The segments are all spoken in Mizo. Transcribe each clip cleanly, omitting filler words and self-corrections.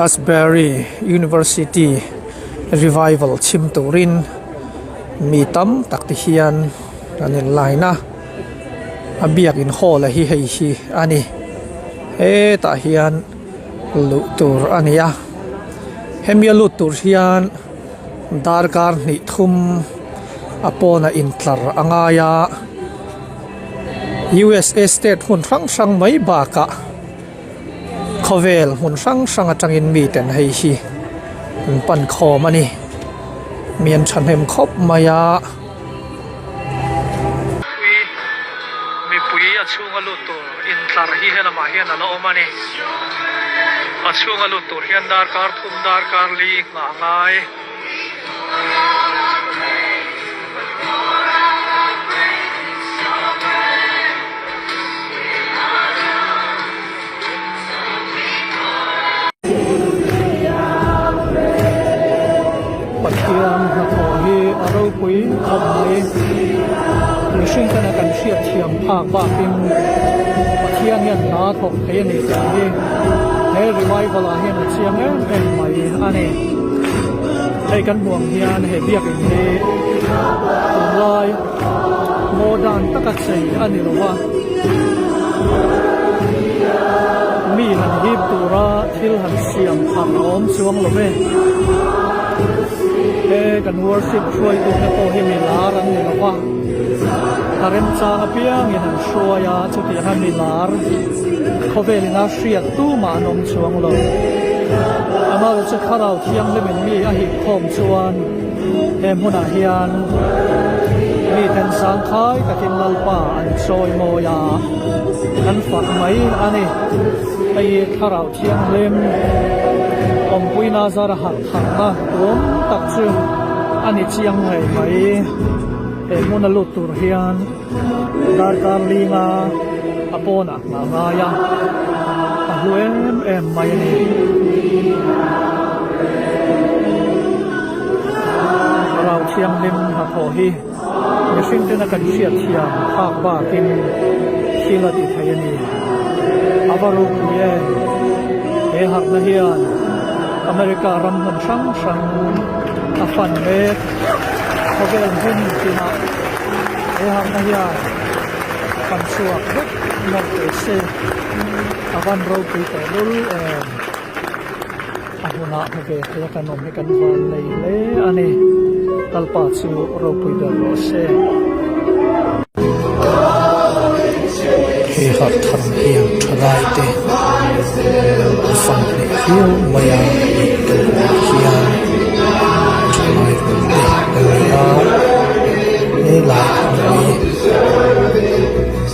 Asbury University revival chhim turin mi tam tak te hian an in line a a biakin hall a hi hei hi a ni hetah hian luh tur a ni a hemi a lut tur hian darkar hnih thum a pawnah intlar a ngai a USA state hmun hrang hrang mai bakah khawvel hmun hrang hrang atangin miten hei hi an pan khawm a ni mi an thahnem khawp mai a. Mipui a chhunga lut tur intlar hi helamah hian a la awm a ni. A chhunga lut tur hian darkar thum darkar li nghah a ngai. Pathian hnathawh hi a ropui khawp mai. Mihring tana kan hriat thiam phak bakin Pathian hian hna a thawk thei a ni tih hi he revival ah hian a chiang em em mai a ni. Hei kan hmuh ang hian he biakin hi tunlai modern taka chei a ni lo a, mi han hip tura thil han siam phah a awm chuang lo ve. He kan worship hruaitute pawh hi mi lar an ni lo va, a remchang apiangin an hruai a, chutianga mi lar khawvelin a hriat tumah an awm chuang lo. Amaherawhchu chu thlarau thianghlimin mi a hip khawm chuan he hmunah hian mi ten zangkhai takin Lalpa an chawi mawi a, an fak mai a ni. Hei hi thlarau thianghlim awmpuina zara harh tharna tuam tak chu a ni chiang ngei mai. He hmuna lut tur hian darkar linga a pawnah nghah ngai a, a hlu em em mai a ni. Rau thianghlim hnathawh hi mihring tena kan hriat thiam phak bakin thil a ti thei a ni. A va ropui em? He harhna hian America ram hmun hrang hrang a fan mek. Khawvel hmun tinah he harhna hian fan chhuak vek nawr teh se. A van ropui teh lul em? A hmunah hmu ve thei a kan awm hi kan van nei hle a ni. Lalpa chu ropui ber rawh se. Hei harh thar hian thalai te a fan hneh viau mai a hei kan hmuh hian thalai rual te an ni a helai hmun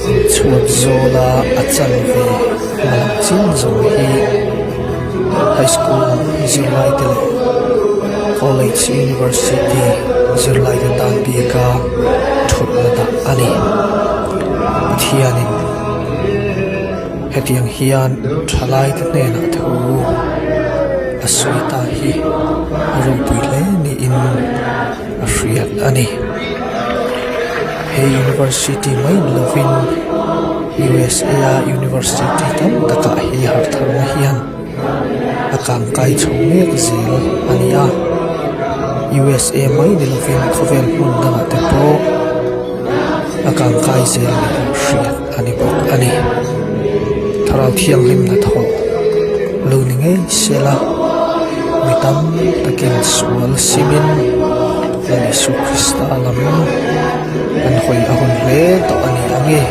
hi chhuat zawla a chanve hman chin zawng hi. High school zirlai te leh college university zirlai te tan bik a thutna dah a ni Pathianin hetiang hian thalai te hnenah thu a sawi ta hi a ropui hle niin a hriat a ni he university mai ni lovin U_S_A a university tam takah hi harh tharna hian a kangkai chho mek zel a ni a U_S_A mai ni lovin khawvel hmun dangah te pawh a kangkai zel ni pawh hriat a ni bawk a ni thlarau thianghlim hnathawh lo ni ngei se la mi tam takin sual simin Lal Isu Krista lam an hawi a hun hle tawh a ni ang e.